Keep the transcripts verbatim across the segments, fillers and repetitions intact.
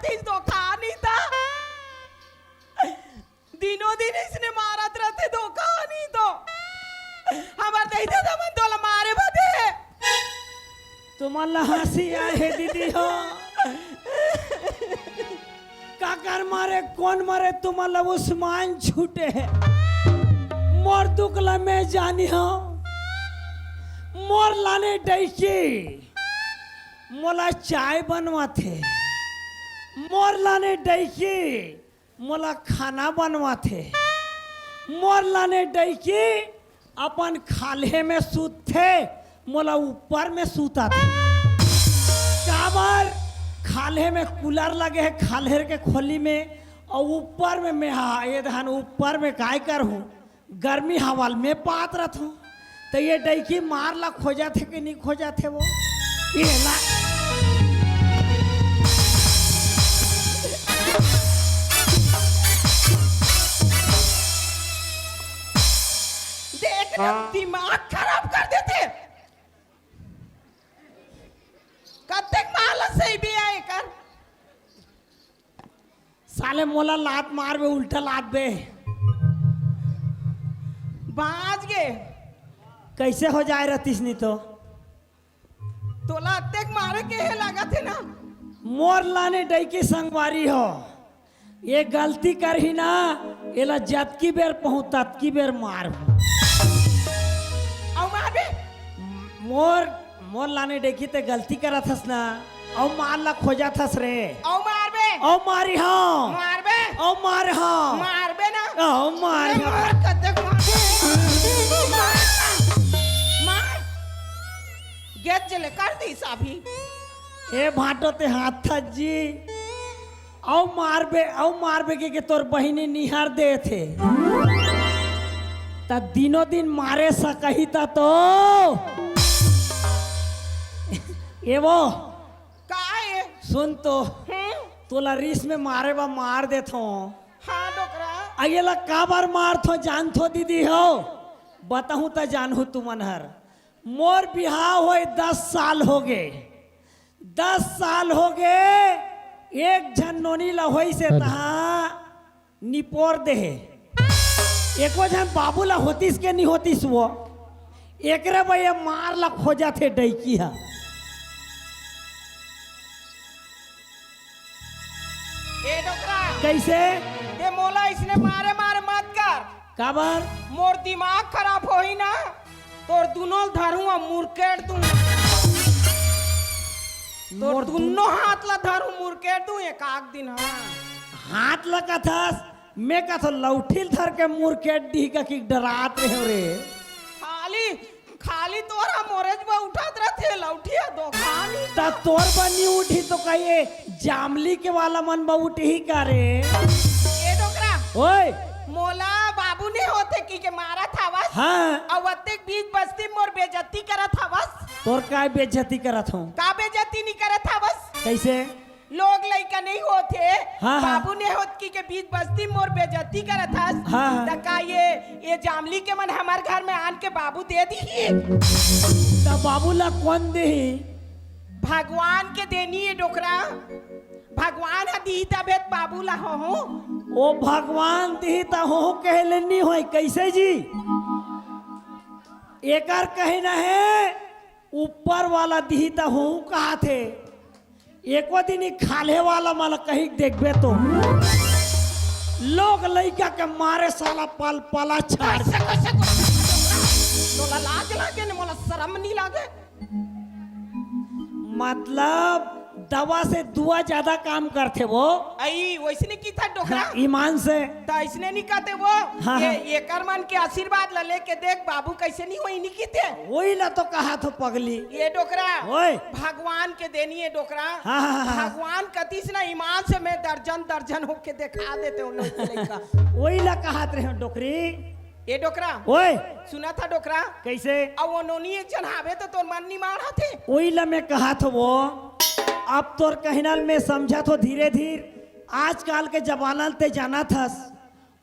तीस धोखा नहीं था। दिनों दिन इसने मारत रहते धोखा नहीं तो। हमर दई ददा मन तोला मारे बदे। तुमन ला हंसी आए हे दीदी हो। काकर मारे, कोन मारे, तुमन ला उस्मान छूटे हे। मोर दुख ला मैं जानी हो। मोर लाने डइकी मोला चाय बनवाथे। मोर लाने डइकी मोला खाना बनवाथे। मोर लाने डइकी अपन खाल्हे में सूतथे, मोला ऊपर में सुताथे। काबर? खाल्हे में कूलर लगे हे, खाल्हे के खोली में, अउ ऊपर में मैं हा, ए धन ऊपर में काय करहूँ? गर्मी हवा ल मैं पात रथों। त ये डइकी मार ला खोजत हे कि नहीं खोजत हे वो? ये ला। देख ना, दिमाग खराब कर देथे। कतेक मार ला सही भी आए कर। साले मोला लात मारबे, उल्टा लात बे। बाज गे। कइसे हो जाए रहतीस नी तो? तोला अतेक मारे के हे लागत हे ना? मोर लाने डइकी संगवारी हो। ये गलती करही ना, एला जतकी बेर पहुँ ततकी बेर मार। अउ मारबे? मोर, मोर लाने डइकी ते गलती करत हस ना, अउ मार ला खोजत हस रे। अउ मारबे? अउ मारी हाँ। मारबे? अउ मार हाँ। मारबे ना? अउ मार ए हाँ। मार, कतेक मार। मार। मार। गेट चले कर दी साभी। ए भाटो ते हाथ था जी। अउ मारबे, अउ मारबे के, के तोर बहिनी निहार देथे। त दिनों दिन मारे सकही त तो। ए वो। का ए? सुन तो। हम्म? तोला रिस में मारे बा मार देथों। हाँ, डोकरा। अ एला काबर मारथों जानथो दीदी हो? बताहूँ त जानहू तुमन हर। मोर बिहाव होय दस साल होगे। दस साल होगे, एक झन नोनी ला होइस हे तहाँ निपोर देहे। एको झन बाबू ला होतिस के नी होतिस वो। एकरे बर ये मार ला खोजत हे डइकी ह। ए डोकरा। कइसे? ते मोला अइसने मारे मारे मत कर। काबर? मोर दिमाग खराब होही ना, तोर दुनों ल धरूं अउ मुरकेट दूं। तोर मोर दुन- दुनों हाथ ला धरूं, मुरकेट दूं एक आध दिन, हाँ। हाथ ला कथस, मैं कथों लौठी ल धर के मुरकेट दिही कहिके डरात रहेंव रे। खाली खाली तोर हा मोरेच बर उठत रथे, लौठी हा धोखा नी। त तोर बर नी उठही तो का ये जामली के वाला मन बर उठही का रे? ए डोकरा, ओए। मोला बाबू नी होथे कहिके मारत हवस। हाँ। अउ अतेक बीच बस्ती म मोर बेइज्जती करत हवस। तोर काय बेइज्जती करत हों? का बेइज्जती नी करत हवस? कइसे? लोग लइका नहीं होथे, हाँ, हाँ। बाबू नहीं होत कहिके बीच बस्ती मोर बेइज्जती करत हस। हाँ, हाँ। त का ये, ये जामली के मन हमर घर में आन के बाबू दे दिही? त बाबू ला कोन दिही? भगवान के देनी ए डोकरा, भगवान ह दिही तभे त बाबू ला होहूँ। ओ भगवान दिही त होहूँ कहे ले नी होय, कइसे जी? एकर कहिना हे, ऊपर वाला दिही त होहूँ कहाथे। एको दिन ई खाल्हे वाला मन ला कहिके देखबे तो लोग लइका के मारे साला पल पला छाड़। कइसे, कइसे, कइसे? तोला लाज लागे ने, मोला शरम नी लागे? मतलब दवा से दुआ ज्यादा काम करथे वो। अई, वइसने कहिथे डोकरा। हाँ, ईमान से। त अइसने नी कहिथे वो। हाँ, ये, हाँ। एकर मन के आशीर्वाद ला लेके देख बाबू कइसे नी होही, नी कहिथे। ओही ला तो कहाथों पगली। ए डोकरा, ओए। भगवान के देनी ए डोकरा। हाँ, हाँ, हाँ, हाँ। भगवान कतिस ना ईमान से मैं दर्जन दर्जन होके देखा देते हो लोग के लइका। ओही ला कहात रहेंव डोकरी। ए डोकरा, ओए। सुनत हा डोकरा। कइसे? अउ वो नोनी एक झन हावे त तोर मन नी मानथे। ओही ला मैं कहाथों वो। अब तोर कहिना ल मैं समझत हों धीरे धीरे। आजकल के जमाना ल ते जानत हस।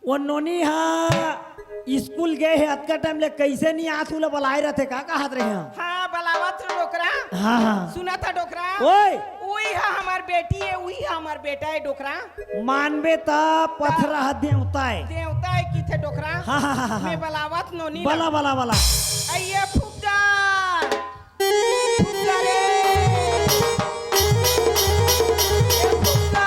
वो नोनी हा स्कूल गे हे, अतका टाइम ले कइसे नी आत हे, ओला बलाए रथे, का कहात रहेंव? हाँ, बलावत रहेंव डोकरा। हाँ, हाँ। सुनत हा डोकरा। ओए। ओही हा हमर बेटी ए, उही हमर बेटा ए डोकरा। मानबे त पथरा ह देवता ए। देवता ए किथे डोकरा। हाँ, हाँ, हाँ, हाँ। मैं बलावत नोनी ला। बला, बला, बला। अइए फुग्गा। फुग्गा रे। ए फुग्गा।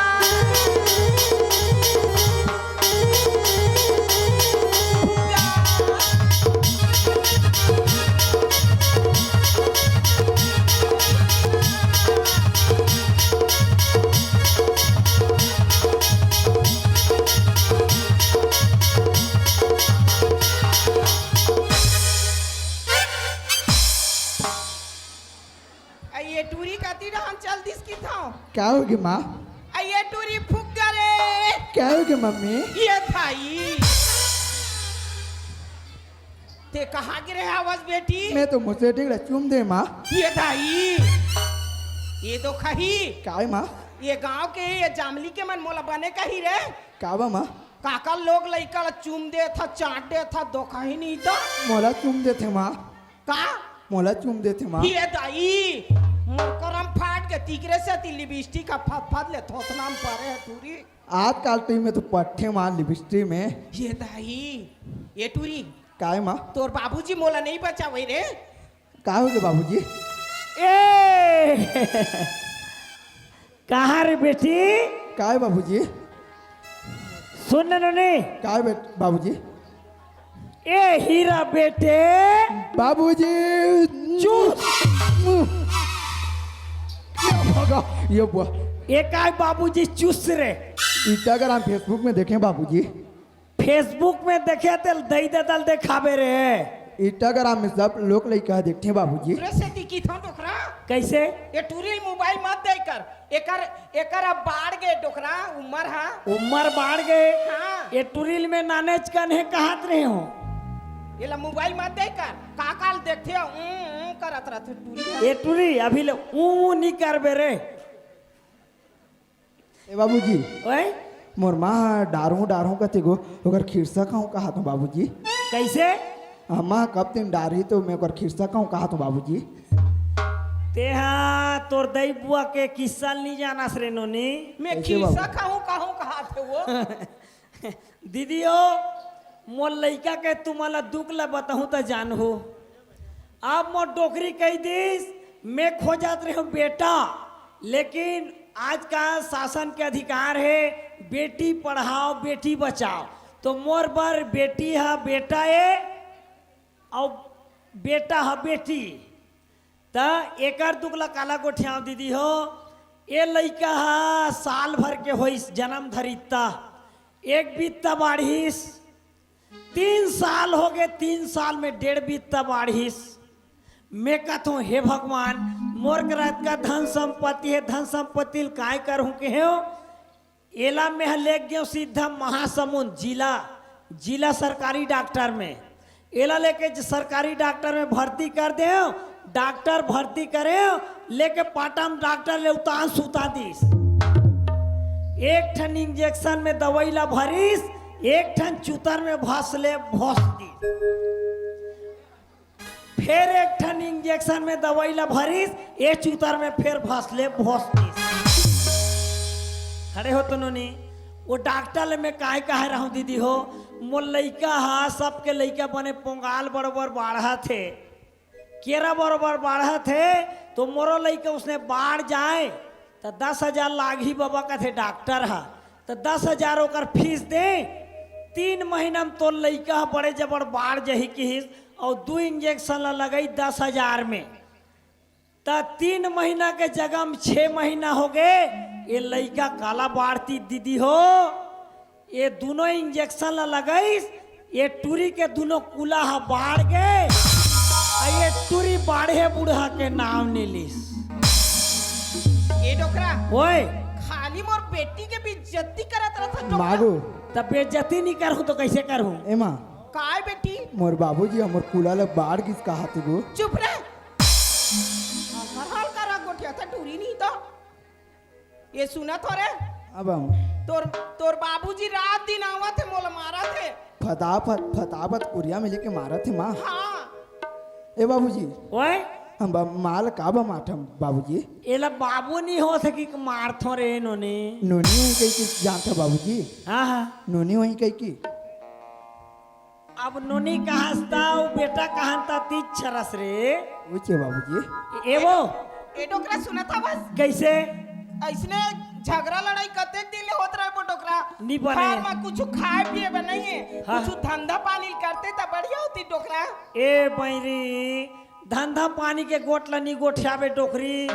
अइए टूरी कति डहन चल दिस किथंव। का होगे माँ? अइए टूरी फुग्गा रे। का होगे मम्मी? ये थाई। ते कहाँ गिरे हवस बेटी? मैं तो मुसेटिंग ला चूम दे माँ। ये थाई। ये तो खही। का हे माँ? ये गांव के, ये जामली के मन मोला बने कही रे। का बा माँ? काकर लोग लइका ला चूम देथा, चाट देथा, दोखही नहीं तो। मोला चूम देथे माँ। का? मोला चूम देथे माँ। ये दाई, मोर करम फाट गे, तिकरे सेती लिपस्टिक ह फत फत ले थोथना म परे हे टूरी। आजकल टीम में तो पट्ठे माँ लिपस्टिक में। ये दाई, ये टूरी। काय माँ? तोर बाबूजी मोला नहीं बचावय रे। का होगे बाबूजी? ए! कहाँ रे बेटी? काय बाबूजी? सुन न नोनी। काय बेट-, बाबूजी? ए हीरा बेटे। बाबूजी। चुप। ये भगा, ये बुआ। ए काय बाबूजी चुस रे? Instagram, Facebook में देखे बाबूजी। Facebook में देखे ते दई ददल देखाबे रे। Instagram में सब लोग लइका देखथे बाबूजी। तोरे सेती किथंव डोकरा। कैसे? ये टूरी ल मोबाइल मत दे कर। एकर, एकर अब बाढ़ गे डोकरा, उम्र हा। उम्र बाढ़ गे। हाँ। ये टूरी ल में नानेच कन हे कहत रहे हो। ये ला मोबाइल मत दे कर। का काल देखथे, ऊं, ऊं करत रथे टूरी हा। ये टूरी, अभी ले ऊं, ऊं नी करबे रे। ए बाबूजी, ओए? मोर माँ ह डारहूँ, डारहूँ कथे गो, ओकर खिरसा कहूँ कहात हूँ बाबूजी। कैसे? अम्मा कब दिन डारही तो मैं ओकर खिरसा कहूँ कहात हूँ बाबूजी। तेहा तोर दई बुआ के किस्सा ल नी जानस रे नोनी। मैं कैसे खिरसा बाबू? कहूँ, कहूँ कहात हे वो। दीदी हो, मोर लइका के तुमन ला दुख ला बताहूँ त जानहू। अब मोर डोकरी कहि दिस, मैं खोजत रहेंव बेटा, लेकिन आज का शासन के अधिकार हे, बेटी पढ़ाओ, बेटी बचाओ। तो मोर बर बेटी ह बेटा ए, अउ बेटा ह बेटी। त एकर दुख ला काला गोठियाव दीदी हो। ए लइका ह साल भर के होइस, जनम धरिस त एक बित्ता बाढ़िस, तीन साल होगे, तीन साल में डेढ़ बित्ता बाढ़िस। मैं कथों, हे भगवान, मोर करा अतका धन संपत्ति हे, धन संपत्ति ल काय करहूँ कहेंव? एला मेंह लेग गेंव सीधा महासमुंद जिला, जिला सरकारी डॉक्टर में। एला लेके ज-, सरकारी डॉक्टर में भर्ती कर देंव। डॉक्टर भर्ती करेंव, लेके पाटा म डॉक्टर ले उतान सुता दिस। एक ठन इंजेक्शन में दवई ला भरिस, एक ठन चूतर में भस ले भोस दिस। फेर एक ठन इंजेक्शन में दवई ला भरिस, ए चूतर में फेर भस ले भोस दिस। खड़े हो तो नोनी, वो डॉक्टर ले मैं काय कहे रहूं दीदी हो, मोर लइका हा, सबके लइका बने पोंगाल बरोबर बाढ़त हे, केरा बरोबर बाढ़त हे, तो मोरो लइका उसने बाढ़ जाए, त दस हजार लागही बबा, कथे डॉक्टर ह। त दस हजार ओकर फीस दे, तीन महीना म तोर लइका ह बड़े जबर बाढ़ जही किहिस, अउ दू इंजेक्शन ल लगई दस हजार में। त तीन महीना के जगह म छह महीना होगे, ए लइका काला बाढ़तिस दीदी हो। ए दूनों इंजेक्शन ला लगइस, ए टूरी के दूनों कुला हा बाढ़ गे, अउ ए टूरी बाढ़े बूढ़ा के नाम नइ लिस। ए डोकरा, ओए। खाली मोर बेटी के बेइज्जती करत रहत हस डोकरा। मागो। त बेइज्जती नइ करहूं त कइसे करहूं? ए माँ। काय बेटी? मोर बाबूजी ह मोर कुला ला बाढ़ गिस कहात हे गो। चुप रे। हल्का हल्का रह गोठियाथस टूरी नहीं तो। ए सुनत हो रे? अब आऊं। तोर, तोर बाबूजी रात दिन आवत हे, मोला मारत हे। फताफत, फताफत कुरिया में लेके मारत हे माँ। हाँ। ए बाबूजी। ओए? हम बा-, माल का बा माठम बाबूजी? एला बाबू नहीं हो सकी कि मारथो रे नोनी। नोनी होई कही कि जानता बाबूजी? हाँ, हाँ। नोनी होई कही कि? अब नोनी कहास ता, वो बेटा कहान ता, तीज छरस रे। उचे बाबूजी। ए वो? ए डोकरा सुनत हवस? कैसे? ऐसने झगड़ा लड़ाई कतेक दिन ले होत रहे वो डोकरा? नी बने। घर में कुछ खाए पिए बा नहीं है। हाँ। कुछ धंधा पानी करते त बढ़िया होती डोकरा। ए बैरी, धंधा पानी के गोठ ल नी गोठियाबे डोकरी।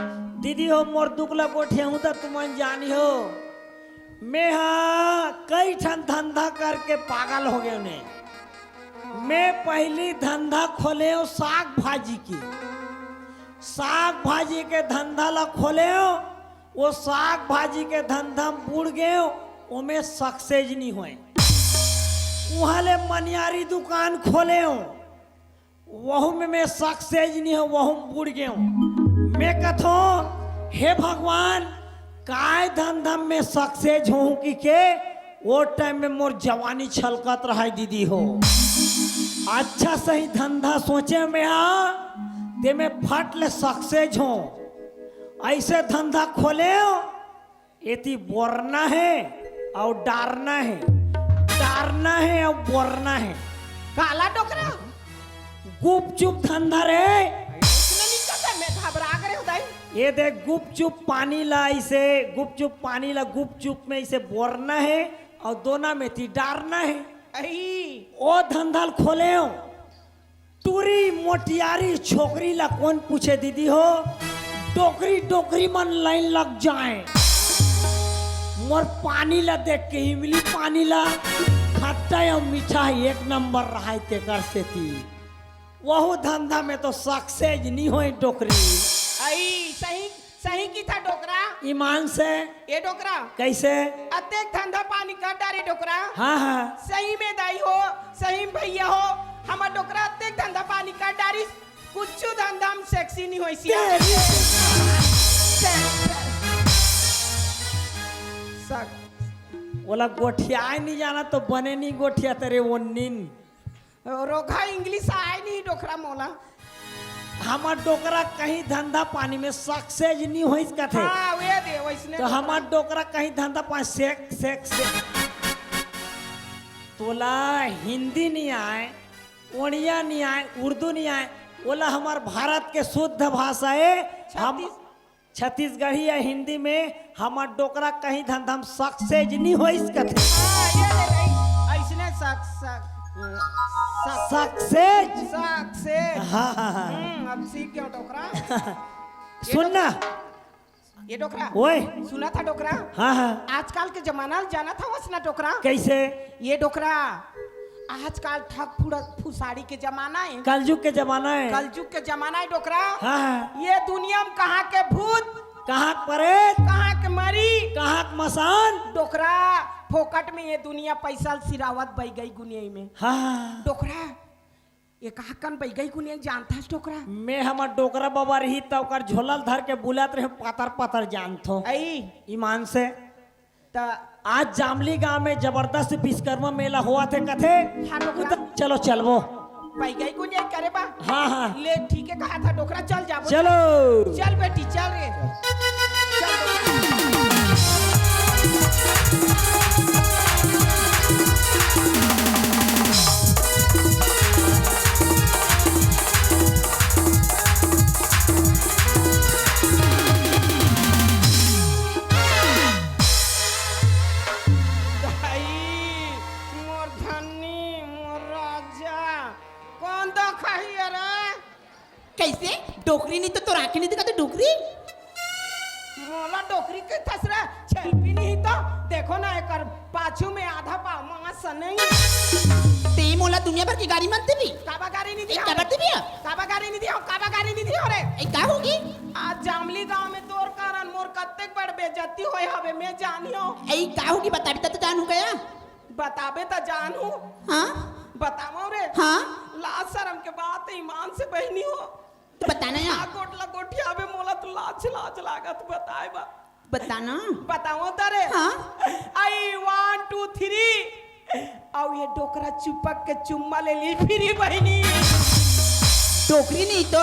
दीदी हो, मोर दुख ल गोठियाहूं त तुमन जानी हो। मैं हा कई ठन धंधा करके पागल हो गए ने। मैं पहली धंधा खोले हूँ साग भाजी की। साग भाजी के धंधा ला खोले हूँ, वो साग भाजी के धंधा में बुड़ गए हूँ, वो मैं सक्सेस नहीं होए। वहाँ ले मनियारी दुकान खोले हूँ, वहू में मैं सक्सेस नहीं हो, वहू में बुड़ गए हूँ। मैं कथो, हे भगवान, काय धंधा में सक्सेस होहूँ कि के, वो टाइम में मोर जवानी छलकत रहे दीदी हो। अच्छा सही धंधा सोचे मैं हा, ते में फट ले सक्सेस हो। ऐसे धंधा खोले हो, एती बोरना है और डारना है, डारना है और बोरना है। काला डोकरा? गुपचुप धंधा रे। इसने नहीं कहता, मैं घबरा गए हूँ दाई। ये देख, गुपचुप पानी ला इसे, गुपचुप पानी ला गुपचुप में इसे बोरना है और दोना में ती डारना है। अही। ओ धंधा ल खोले हो। टूरी मोटियारी छोकरी ला कौन पूछे दीदी हो? डोकरी डोकरी मन लाइन लग जाए। मोर पानी ला देख के इमली पानी ला खट्टा या मीठा एक नंबर रहाय तेकर सेती। वहू धंधा में तो सक्सेस नहीं होए डोकरी। आई सही, सही की था डोकरा। ईमान से। ए डोकरा। कैसे? अतेक धंधा पानी कर डारे डोकरा। हाँ, हाँ। सही में दाई हो, सही में भैया हो, हमर डोकरा अतेक धंधा पानी कर डारिस, कुछु धंधा में सेक्सी नहीं होई सिया। तेरी सक। ओला गोठियाए नहीं जाना तो बने नहीं गोठिया तेरे वो नीन। रोघा इंग्लिश आए नहीं डोकरा मोला। हमर डोकरा कहीं धंधा पानी में सक्सेस नहीं होइस कथे। हाँ, वे दे, वैसने तो डोकरा। हमर डोकरा कहीं धंधा पानी सेक, सेक, सेक। तोला हिंदी नहीं आए, ओड़िया नहीं आए, उर्दू नहीं आए, ओला हमर भारत के शुद्ध भाषा है। हम छत्तीस- छत्तीसगढ़ी या हिंदी में हमर डोकरा कहीं धंधा में सक्सेस नहीं होइस कथे। हाँ, ये ले भाई, ऐसने सक-, सक-, सक-, सक्सेस। सक्सेस। हाँ, हाँ, हाँ। हम्म, अब सीख गया डोकरा। ये सुन ना। डोकरा, ये डोकरा। ओए। सुना था डोकरा? हाँ, हाँ। आजकल के जमाना ल जाना था वस ना डोकरा? कैसे? ये डोकरा, आजकल ठग फुड़-, फुसाड़ी के जमाना है। कलजुग के जमाना है। कलजुग के जमाना है डोकरा। हाँ, हाँ। ये दुनिया में कहाँ के भूत, कहाँ के प्रेत, कहाँ के मरी, कहाँ के मसान। डोकरा, फोकट में ये दुनिया पैसा सिरावत बई गई गुनिया में। हाँ, हाँ। डोकरा, ये कहाँ कन बई गई गुनिया जानता है डोकरा? मैं हमर डोकरा बाबा रही त ओकर झोला ल धर के बुलात रहे, पातर पातर जानथो। आई। ईमान से। त आज जामली गांव में जबरदस्त विश्वकर्मा मेला होवत हे कथे। हाँ, डोकरा। उधर चलो चलबो। पैगाई को नहीं करे बा। हाँ, हाँ। ले, ठीक है, कहा था डोकरा, चल जाबो। चलो। चल बेटी, चल रे। चल बेटी। दाई, मोर धनी, मोर राजा, कौन दखही अरे? कैसे? डोकरी नहीं तो तोर आँखें नहीं दिखा तो डोकरी? मोला डोकरी के थसरा छेलपी नहीं तो देखो ना एकर पाछू में आधा पाव मांस नहीं। ते मोला दुनिया भर की गारी मन देबी? काबा गारी नहीं ए, दिया काबा रे? देबी? काबा गारी नहीं दिया, काबा गारी नहीं दिया रे। ए, का होगी? आज जामली गांव में तोर कारण मोर कत्तेक बड़ बेइज्जती होय हवे, मैं जानियो। ए, का होगी बताबी त तो जानू गया। बताबे त जानू। हाँ? बतावो रे। हाँ? लाज शरम के बात है, ईमान से बहनी हो। तो बताना या। आ गोटला गोठियाबे मोला तो लाज, लाज लागत बताए बा। बताना। बताओ त रे। हाँ? आई वन, टू, थ्री। अउ ये डोकरा चुपक के चुम्मा ले ली फिरी बहनी। डोकरी नहीं तो,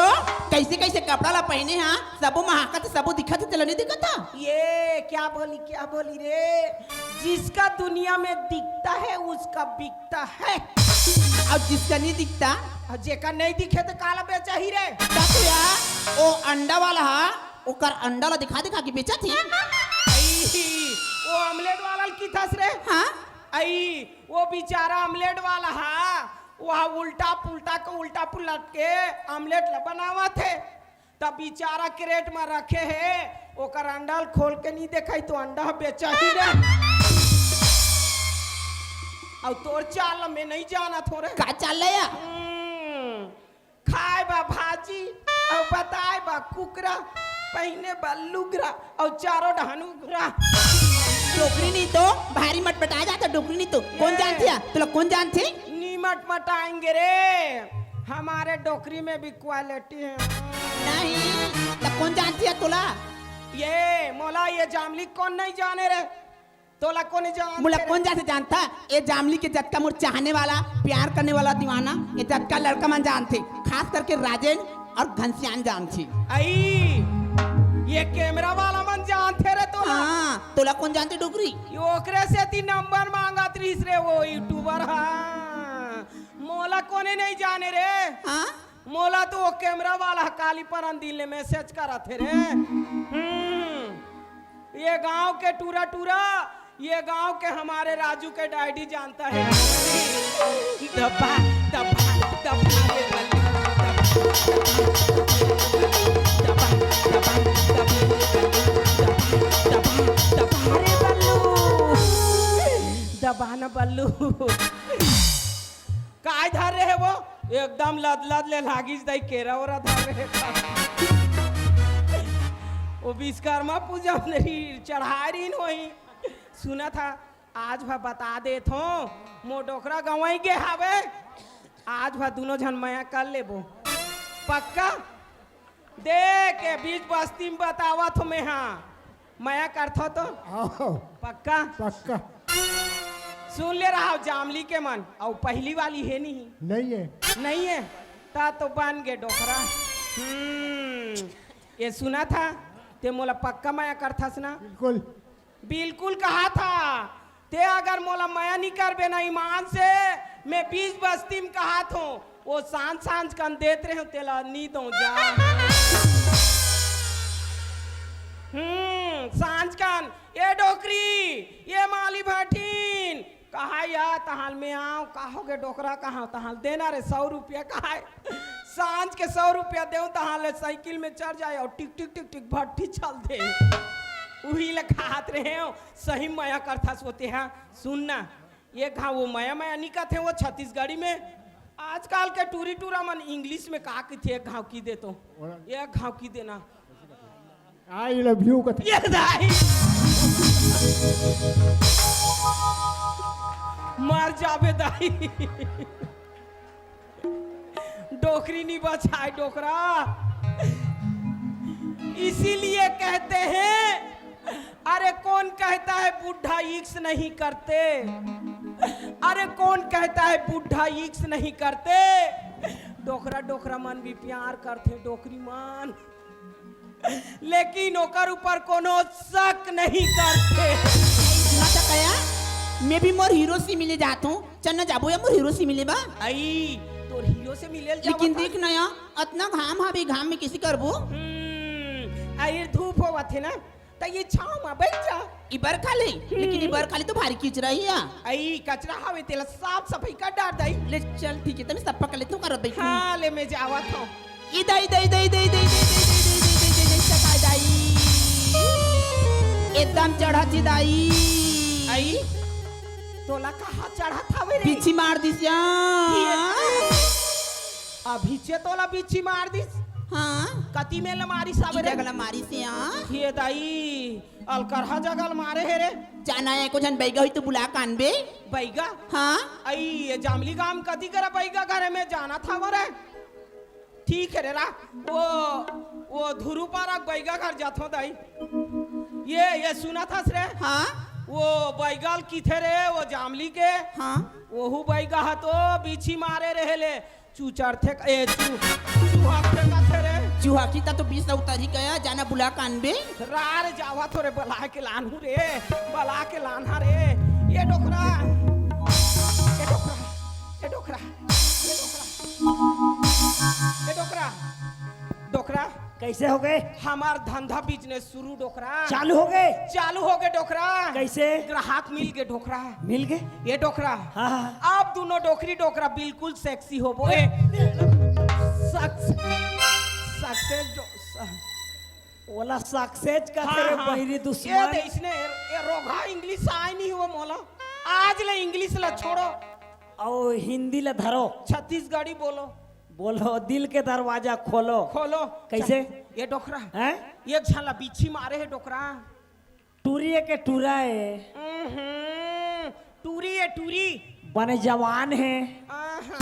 कैसे कैसे कपड़ा ला पहने हा, सबो महाकत, सबो दिखत हे, तेला नहीं दिखत हा? ये क्या बोली, क्या बोली रे? जिसका दुनिया में दिखता है, उसका बिकता है। अउ जिसका नहीं दिखता? अउ जेकर नहीं दिखे, तो काला बेचही रे? का तो या, ओ अंडा वाला हा, ओकर अंडा ला दिखा, दिखा के बेचत हे। अई, ओ आमलेट वाला ल किथस रे? हाँ? अई, ओ बेचारा आमलेट वाला हा, वह उल्टा पुल्टा के, उल्टा पुलट के आमलेट ला बनावत हे। त बेचारा crate म रखे हे, ओकर अंडा ल खोल के नहीं देखाई, तो अंडा बेचही रे। अउ तोर चाल ल मैं नहीं जानत हों रे। का चाल ले या? हम्म, खाए बा भाजी, अउ बताए बा कुकरा, पहिने बा लुगरा, अउ चारों डहन उगरा। डोकरी नहीं तो, भारी मटमटाए जात हा डोकरी नहीं तो। कौन ये। जानथे या? तोला कौन जानथे? नहीं मटमटाएंगे रे, हमारे डोकरी में भी quality है। नहीं, त कौन जानथे या तोला? ये मोला ये जामली कोन नहीं जाने रे? तोला कोन जानथे मोला रे? कोन जैसे जानता? ये जामली के जतका मोर चाहने वाला, प्यार करने वाला दीवाना, ये जतका लड़का मन जानथे, खास करके राजेन अउ घनश्याम जानथे। अई, ये camera वाला मन जानथे रे तोला। हाँ, तोला कोन जानथे डोकरी? ये ओकरे सेती number मांगत रहिस रे वो YouTuber हा। मोला कोने नहीं जाने रे। हाँ? मोला तो वो camera वाला ह काली परन दिन ले message करत हे रे। हम्म, ये गांव के टूरा टूरा, ये गांव के हमारे राजू के daddy जानता है। दबा, दबा, दबा रे बल्लू, दबा, दबा, दबा रे बल्लू, दबा, दबा, दबा रे बल्लू, दबा, दबा, दबा रे बल्लू। दबा ना बल्लू। काय धर रहे वो? एकदम लदलद ले लागिस दाई, केरा ओरा धर रहे था। वो विश्वकर्मा पूजा में नहीं चढ़ाए रहीन होही। सुनत हा, आज भा बता देत हों, मोर डोकरा गंवाई गे हावे। आज भा दुनों झन मया कर लेबो। पक्का? देख, ए बीच बस्ती में बतावत हों मैं हा। मया करथो तो? आओ। पक्का? पक्का। सुन ले रहा हो जामली के मन, अउ पहली वाली हे नहीं? नहीं हे। नहीं हे? ता तो बन गे डोकरा। हम्म, ये सुनत हा, ते मोला पक्का मया करथस ना? बिल्कुल। बिल्कुल कहा था, ते अगर मोला मया नी करबे ना ईमान से, मैं बीच बस्ती में कहा थो, वो सांझ सांझ कन देत रहे हो, तेला नी दो जा। हम्म, सांझ कन, ये डोकरी, ये माली भाठिन, कहा या तहाल में आव, का हो गे डोकरा, कहा तहाल देना रे सौ रुपया, कहा सांझ के सौ रुपया देव, तहाल ले साइकिल में चढ़ जाए अउ टिक टिक टिक टिक भट्ठी चल दे। उही ले खात रहे हो, सही मया करथस होते हैं। सुन ना, ये घाव वो मया मया नी कथे वो छत्तीसगढ़ी में। आजकल के टूरी टूरा मन English में का कथे, एक घाव की दे तो, एक घाव की देना। I love you कथे। ये दाई। मर जाबे दाई। डोकरी नी बचाए डोकरा। इसीलिए कहते हैं, अरे कौन कहता है बूढ़ा इश्क नहीं करते? अरे कौन कहता है बूढ़ा इश्क नहीं करते? डोकरा डोकरा मन भी प्यार करथे डोकरी मन। लेकिन ओकर ऊपर कोनो शक नहीं करथे। मैं भी मोर हीरो से मिले जात हों। चल ना जाबो या मोर हीरो से मिले बा। अई, तोर हीरो से मिले ल लेकिन जावत देख ना या, अतना घाम हावे, घाम में किसी करबो? हम्म, अई धूप होवत हे ना, त ये छांव म बैठ जा। ई बरखा ले, लेकिन ई बरखा ले तो भारी किचरा ही या। अई कचरा हावे, तेला साफ सफाई कर डार दाई। ले चल ठीक हे, तने सप्पा कर ले तू कर बैठ। हाँ, ले मैं जावत हों। ई दाई, दाई, दाई, सकाय दाई। एकदम चढ़त ही दाई। अई, तोला कहाँ चढ़त हवे रे? बिच्छी मार दिस या। अभी चे तोला बिच्छी मार दिस? हाँ। कति में ल मारिस हवे रे? जगह ल मारिस या। ये दाई, अलकरहा जगह ल मारे हे रे। जाना हे, एको झन बैगा होही तो बुला कानबे। बैगा? हाँ। अई, ये जामली गांव कति करा बैगा घर में जाना था वो रे। ठीक हे रे रा, वो, वो धुरू पारा बैगा घर जाथो दाई। ये, ये सुनत हस रे? हाँ। वो बैगा ल किथे रे, वो जामली के? हाँ। वहू बैगा ह तो बिच्छी मारे रहे ले, चूचरथे क-, ए, चू-, चू-, बाप रे, का थे रे? चुहाकी ता तो बीस ला उतारी गया, जाना बुला कानबे। रार जावा थोरे बला के लानहू रे, बला के लानहा रे। ये डोकरा, ये डोकरा, ये डोकरा, ये डोकरा, ये डोकरा, डोकरा। कैसे हो गए? हमार धंधा बिजनेस शुरू डोकरा। चालू हो गए? चालू हो गए डोकरा। कैसे? ग्राहक मिल गए डोकरा। मिल गए? ये डोकरा। हाँ, हाँ। आप दोनों डोकरी डोकरा बिल्कुल सेक्सी हो बोले। सक्स-, सक्सेस डो-, स-, ओला सक्सेस का हाँ, तेरे हाँ। बहिरी ये दुश्मन। दे इसने, ये रोगहा इंग्लिश आय नहीं हुआ मोला। आज ले इंग्लिश ला छोड़ो। और हिंदी ला धरो। छत्तीसगढ़ी बोलो। बोलो, दिल के दरवाजा खोलो। खोलो। कैसे? ये डोकरा। हैं? एक झन ला बिच्छी मारे हे डोकरा। टूरी है के टूरा है? हम्म, टूरी है, टूरी। बने जवान है। आहा।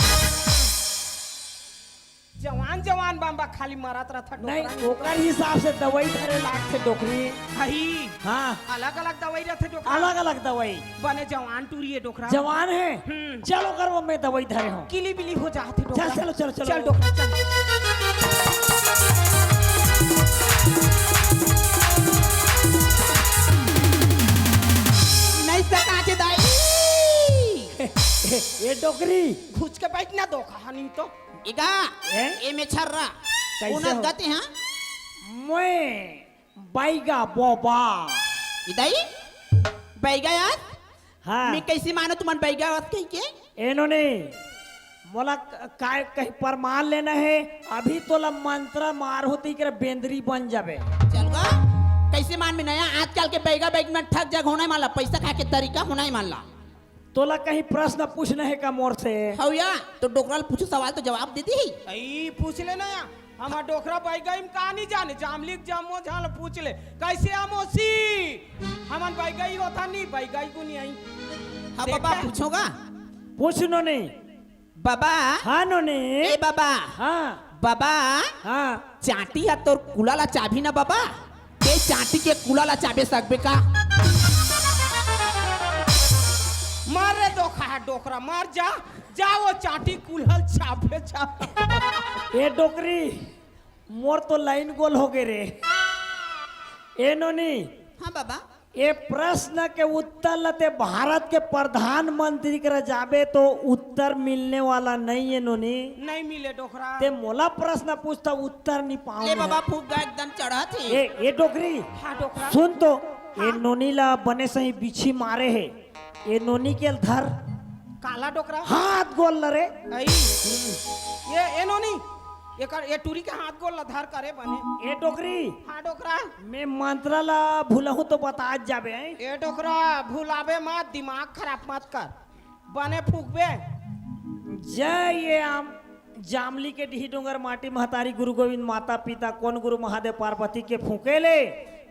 जवान, जवान बांबा खाली मरत रहता नहीं, डोकरा। ओकर हिसाब से दवाई धरे लागथे डोकरी। हई। हाँ। अलग-अलग दवाई रहथे डोकरा। अलग-अलग दवाई। बने जवान टूरी है डोकरा। जवान है? हम्म। चलो कर वो मैं दवाई धरे हूँ। किली बिली हो जाथे डोकरा। चल, चलो, चलो, चलो। चल डोकरा, चल। नहीं सकाथे दाई। ये डोकरी। घुच के बैठ ना डोकरा, नहीं तो। इगा, हैं? ए में छर्रा। कैसे उनस हो? गति, हाँ? मैं बैगा बोबा। इदाई? बैगा यार? हाँ। मैं कैसे मानो तुमन बैगा यार कह के? एनो नहीं। मोला क-, काय कहीं प्रमाण लेना है, अभी तोला मंत्र मार होती कर बेंदरी बन जाबे। चल गा, कैसे मान में नया आजकल के बैगा बैग में ठग जग होना ही मान ला, पैसा खाए के तरीका होना ही मान ला। तोला कहीं प्रश्न पूछना है का मोर से? हौया, तो डोकरा ल पूछू सवाल तो जवाब दे दी। आई, पूछ लेना या। हमार डोकरा बैगई में का नहीं जाने, जामली के जम्मो झाल पूछ ले। कैसे अमोसी? हमन बैगई होता नहीं, बैगई को नहीं आई। हाँ बाबा, देखा? पूछोगा? पूछ नो नहीं। बाबा। हाँ नोनी। ए बाबा। हाँ। बाबा। हाँ। चांटी ह तोर कुला ला चाबही ना बाबा? ए चांटी के कुला ला चाबे सकबे का? मर रे डोकरा, डोकरा मर जा, जा वो चांटी कुला ल चाबे जा। ए डोकरी, मोर तो लाइन गोल हो गए रे। ए नोनी। हाँ बाबा। ए प्रश्न के उत्तर ल ते भारत के प्रधानमंत्री करा जाबे तो उत्तर मिलने वाला नहीं है नोनी। नहीं मिले डोकरा। ते मोला प्रश्न पूछता उत्तर नहीं पाऊं ले मैं। बाबा फूक गा एकदम चढ़त ही। ए, ए डोकरी। हाँ डोकरा। सुन तो, हाँ। ए नोनी ला बने सही बिछी मारे है। ए नोनी के धर। काला डोकरा? हाथ गोल ल रे। आई। ये, ए नोनी, एकर, ए टूरी के हाथ गोल ल धर करे बने। ए डोकरी। हाँ डोकरा। मैं मंत्र ला भूलहूँ तो बता जाबे। ए डोकरा, भुलाबे मत, दिमाग खराब मत कर। बने फूकबे। जय ये आम। जामली के डीही डोंगर माटी महतारी गुरु गोविंद माता पिता कोन गुरु महादेव पार्वती के फूके ले,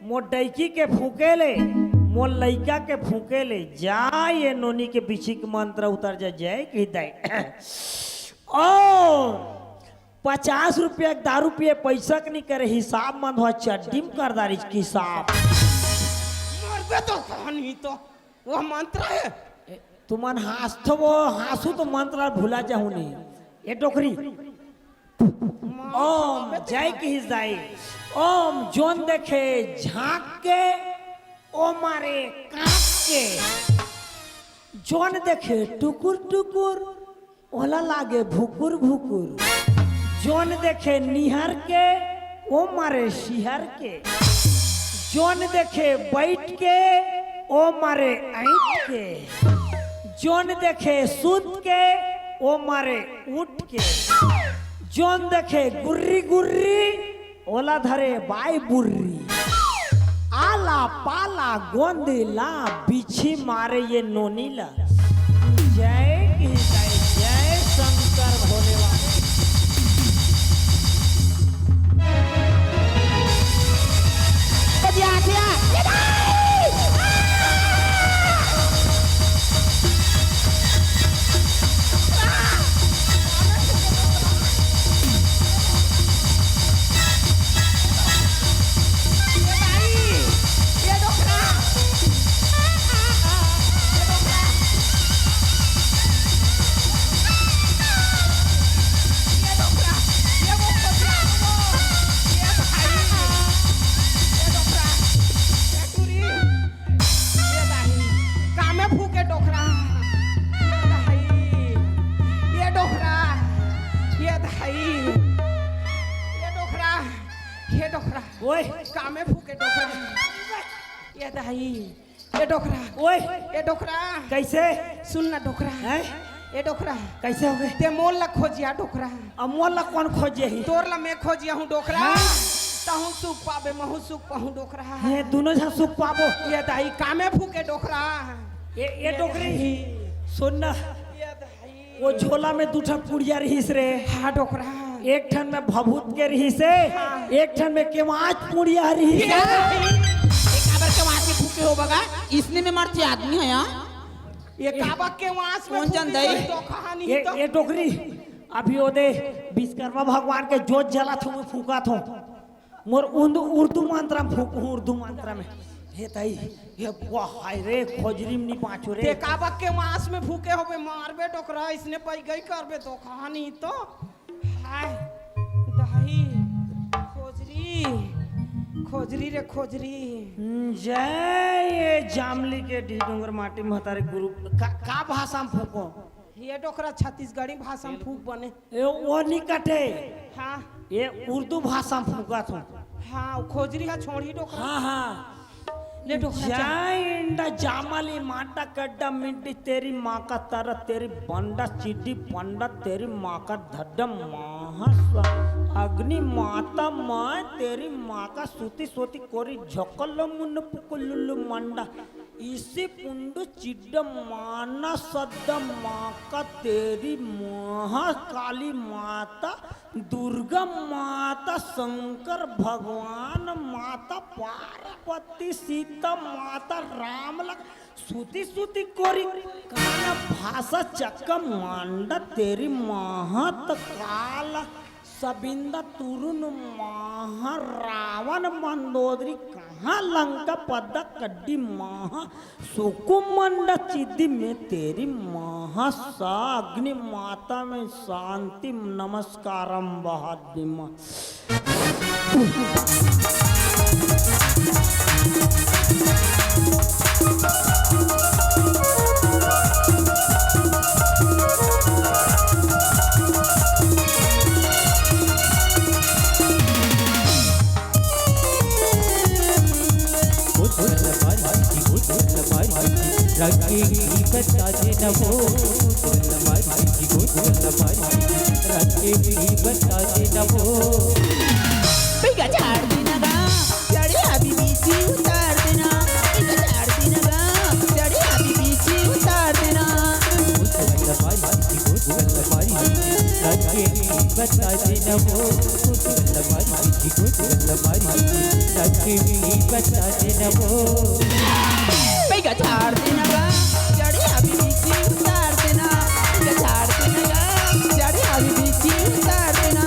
मोर डैकी के फूके ले, मोर लइका के फूके ले, जा ये नोनी के बिछी के मंत्र उतर जा, जय की दाई। ओ पचास रुपया के दारू पिए पैसा के नहीं करे हिसाब मन हुआ चड्डी में कर दारी की साहब। मरबे तो कहानी तो। वो मंत्र है। ए, तुमन हाँसथो वो, हाँसू तो मंत्र भुला जाहू नहीं। ए डोकरी। ओम जय की जाई। ओम जोन देखे झांक के, ओ मारे कांप के। जोन देखे टुकुर टुकुर, ओला लागे भुकुर भुकुर। जोन देखे निहर के, ओ मारे सिहर के। जोन देखे बैठ के, ओ मारे ऐंठ के। जोन देखे सूत के, ओ मारे उठ के। जोन देखे गुर्री गुर्री, ओला धरे बाई बुर्री। आला पाला गोंदी ला बिछी मारे ये नोनी ला। जय की जय, जय शंकर भोले बाबा। आई। ए डोकरा। ओए। ए डोकरा। कैसे? सुन ना डोकरा। हैं? ए डोकरा। कैसे हो गए? ते मोल ला खोजिया डोकरा। अब मोल ला कौन खोजे ही? तोर ला मैं खोजिया हूँ डोकरा। हाँ। तहूँ सुख पाबे, महूँ सुख पाहूँ डोकरा। ये दोनों झन सुख पाबो। ये दाई कामे फूके डोकरा। ये, ये ये डोकरी। दाई। सुन ना। ये दाई। वो झोला में दू ठन पुड़िया रहिस रे। हाँ, डोकरा। एक ठन में भभूत के रहिस हे, हाँ। एक ठन में केवाच पुड़िया रहिस हे। ये काबर केवाच में फूके हो बगा? इसने में मरथे आदमी हे यार। ये काबर केवाच में कौन फूके चंद है? हो, तो कहानी ये, तो। ये डोकरी, अभी ओदे विश्वकर्मा भगवान के जोत जलात हूँ, फूकात हूँ। मोर उर्दू, उर्दू मंत्र में फूकहूँ, उर्दू मंत्र में। हे दाई, हे वाह, हाय रे, खोजरी में नी बाँचो रे। ते काबर केवाच में फूके होबे, मारबे डोकरा, इसने पै गई करबे तो कहानी तो। हाय, दाई, खोजरी, खोजरी रे खोजरी। हम्म, जय ये जामली के ढी डोंगर माटी महतारी गुरु। का, का भाषा में फूको? ये डोकरा छत्तीसगढ़ी भाषा में फूक बने। ए, वो नी कटे। हाँ। ये उर्दू भाषा में फूकत हूँ। हाँ, खोजरी हा छोड़ी डोकरा। हाँ, हाँ। ले डोकरा चल। जय इंडा जामली माटा कड्डा मिंडी तेरी माँ का तरा तेरी बंडा चिड्डी पंडा तेरी माँ का धड्डा महा अग्नि माता माय तेरी माँ का सूती सोती कोरी झकल मुन पुकुलुलु मंडा इसी पुंडु चिड्ड माना सद्द माका तेरी महाकाली माता, दुर्गा माता, शंकर भगवान माता, पार्वती सीता माता, राम लख-, सुती सुती कोरी काना भाषा चक्क मांडा तेरी महत काल। सबिंदा तुरुन माह रावण मंदोदरी कहाँ लंका पद्दा कड्डी माह सुकुमंड चिद्दी में तेरी माह सा अग्नि माता में शांति नमस्कारम बहादिमा। रखे की बता दे न वो, रखे की बता दे न वो। भैया झाड़ देना गा, चढ़े अभी बीची उतार देना। भैया झाड़ देना गा, चढ़े अभी बीची उतार देना। रखे की बता दे न वो, रखे की बता दे न वो। भैया झाड़ देना गा, चढ़े अभी बीची उतार देना। भैया झाड़ देना गा, चढ़े अभी बीची उतार देना।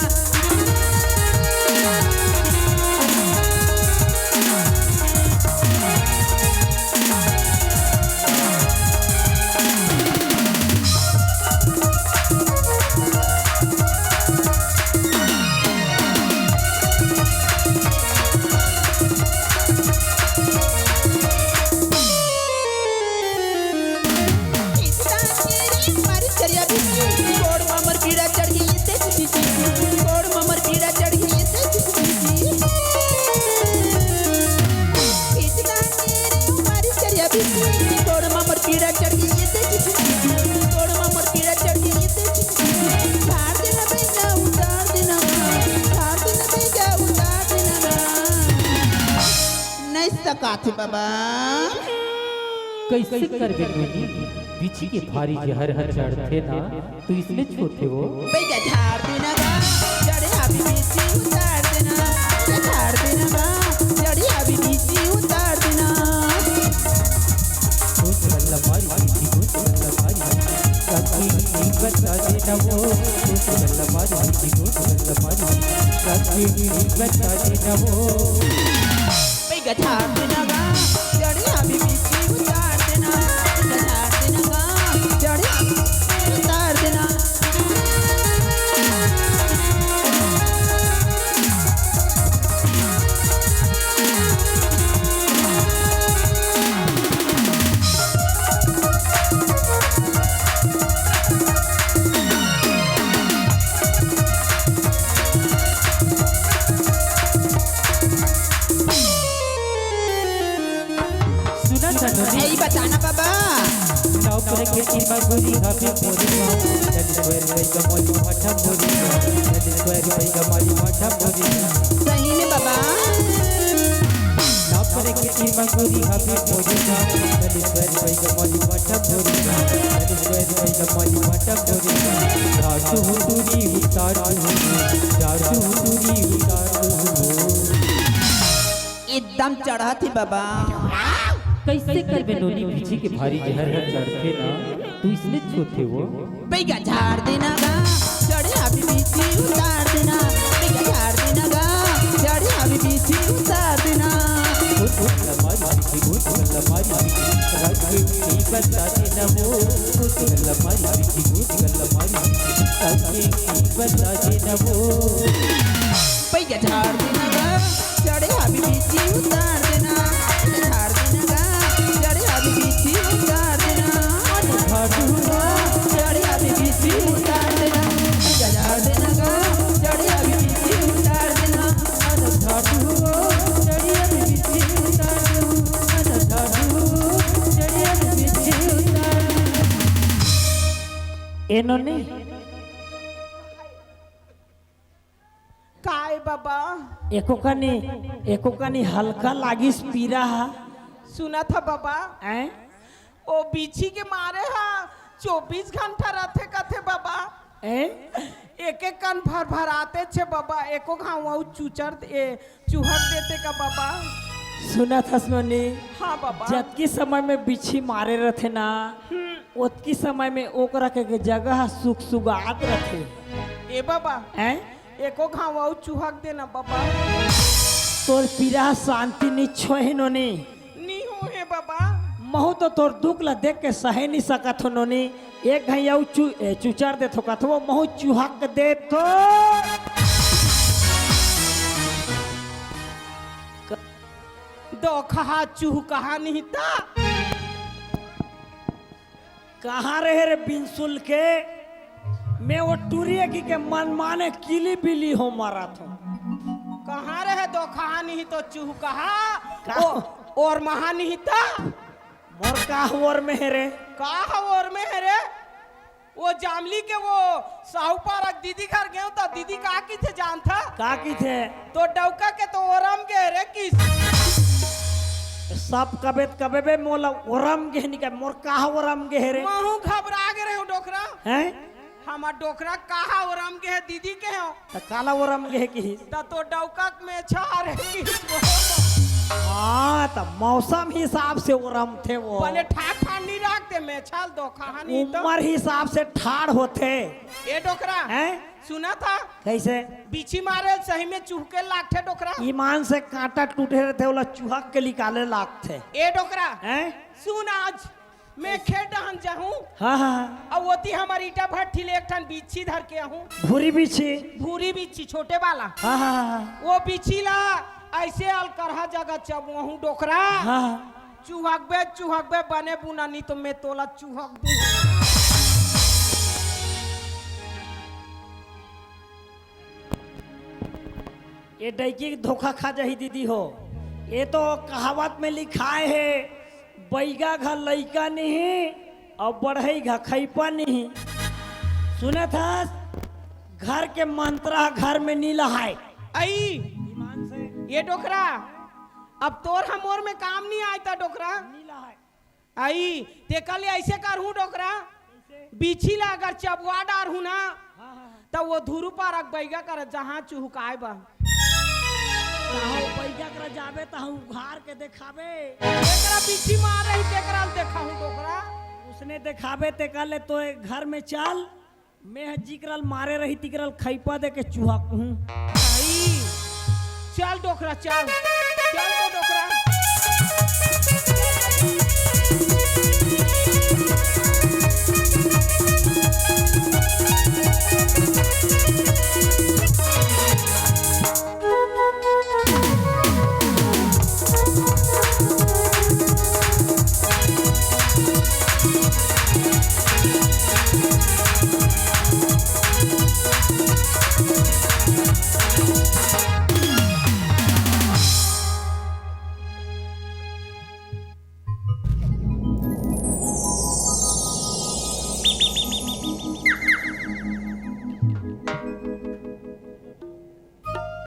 नहीं सकाथे बाबा। कैसे करबे नोनी? बिछी के भारी जहर हर चढ़थे ना, तो इसने छोथे वो। भैया झाड़ देना गा, चढ़े अभी बीची उतार देना। भैया झाड़ देना गा, चढ़े अभी बीची उतार देना। बता देना वो, बता देना वो। गठार नगा, चढ़िया भी बीची उतार देना। गठार नगा, चढ़िया भी बीची उतार देना। ए, बताना बाबा। नौकर के तीन मजदूरी हवे मोरी मा, चालीस रुपया का मोली भाटा मोरी मा, चालीस रुपया का मोली भाटा मोरी मा। सही में बाबा। नौकर के तीन मजदूरी हवे मोरी मा, चालीस रुपया का मोली भाटा मोरी मा, चालीस रुपया का मोली भाटा मोरी मा। झाड़ू हुतुरी उतार दू, झाड़ू हुतुरी उतार दू। एकदम चढ़त ही बाबा। कैसे करबे नोनी, बिछी के भारी जहर हर चढ़थे ना, तू इसने छूथे वो। बैगा झाड़ देना गा, चढ़े अभी बिछी उतार देना। बैगा झाड़ देना गा, चढ़े अभी बिछी उतार देना। भूत गल्ला मारी बिछी, भूत गल्ला मारी बिछी, रात के की बता देना वो। भूत गल्ला मारी बिछी, भूत गल्ला मारी बिछी, रात के की बता देना वो। बैगा झाड़ देना गा, चढ़े अभी बिछी उतार देना। झाड़ देना गा, चढ़े अभी बिछी उतार देना। झाड़ू गा, चढ़े अभी बिछी उतार देना। बैगा झाड़ देना गा, चढ़े अभी बिछी उतार देना। झाड़ू गा, चढ़े अभी बिछी उतार देना। झाड़ू गा, चढ़े अभी बिछी उतार देना। ए नोनी, काय बाबा? एको कनी, एको कनी हल्का लागिस पीरा हा। सुनत ह बाबा? हैं? ओ बिछी के मारे हा चौबीस घंटा रथे कथे बाबा। हैं? एक एक कन भर भराते छे बाबा, एको घाव अउ चुचर ए, चुहक देते का बाबा? सुनत हस नोनी? हाँ बाबा। जतकी समय में बिछी मारे रथे ना, हम्म। ओतकी समय में ओकरा के जगह सुगसुगात रथे। ए बाबा, हैं? एको घाव अउ चुहक देना बाबा। तोर पीरा शांति नी छोहे नोनी। नी हो हे बाबा। महू तो तोर दुख ला देख के सहे नी सकत हो नोनी। एक घाव अउ चु-, ए, चुचर देथो कथो, महू चुहक देथो। दोखहा चुहकहा निहिता। कहाँ रहे रे बिनसुल के? मैं वो टुरिया की के मन माने किली बिली हो मारा थो। कहाँ रहे दोखहा निहितो चुहकहा? का? ओ, ओरमहा निहिता। मोर का ओरमे हे रे? का ओरमे हे रे? वो जामली के वो साहू पारक दीदी घर गेंव त दीदी का किथे जानथा? का किथे? तो डौका के तो ओरम गे रे किस। सब कबे त कबे बे मोला ओरम गे नी का, मोर का ओरम गे रे? महू घबरा गे रहे हूँ डोकरा। हैं? हमार डोकरा कहा ओरम गे हे दीदी के हो। त काला ओरम गे हे किहिस? त तो डौका के मेछा रे किहिस। हाँ, त मौसम हिसाब से ओरमथे वो। बने ठाठ ठाठ नी राखते, मेछा ल दोखहा नी तो। उमर हिसाब से ठाड़ होथे। ए डोकरा, हैं? सुनत हा? कैसे? बिछी मारे सही में चुहके लागथे डोकरा। ईमान से कांटा टूटे रथे, ओला चुहक के निकाले लागथे। ए डोकरा, हैं? सुन आज। मैं खेत डहन जाहूँ। हाँ, हाँ, हाँ। अउ ओती हमर ईटा भट्ठी ले एक ठन बिच्छी धर के आहूँ। भूरी बिच्छी? भूरी बिच्छी, छोटे वाला। हाँ, हाँ, हाँ, हाँ। वो बिच्छी ला ऐसे अलकरहा जगह चबवाहूँ डोकरा। हाँ, हाँ। चुहकबे, चुहकबे बने बुना, नी तो मैं तोला चुहक दूँ। ये डैकी के धोखा खा जाही दीदी हो। ये तो कहावत में लिखाय हे, बैगा घा लइका नहीं अउ बढ़ई घा खैपा नहीं। सुनत हस, घर के मंत्रा घर में नी लहाय। आई, ईमान से। ये डोकरा, अब तोर हमोर में काम नी आय त डोकरा। नी लहाय। आई, तेकर ले ऐसे करहूँ डोकरा, बिछी ला अगर चबवा डारहूँ ना, हाँ, हाँ, हाँ। त वो धुरू पारक बैगा कर जहाँ चुहकाय बा। ताहू बैगा कर जाबे, ताहू उघार के देखाबे। एकरा बिछी मार रही, तेकरा ल देखाहूँ डोकरा। उसने देखाबे, तेकर ले तो एक घर में चल, मैं ह जिकरा ल मारे रही, तिकरा ल खैपा दे के चुहकहूँ। आई, चल डोकरा, चल। चल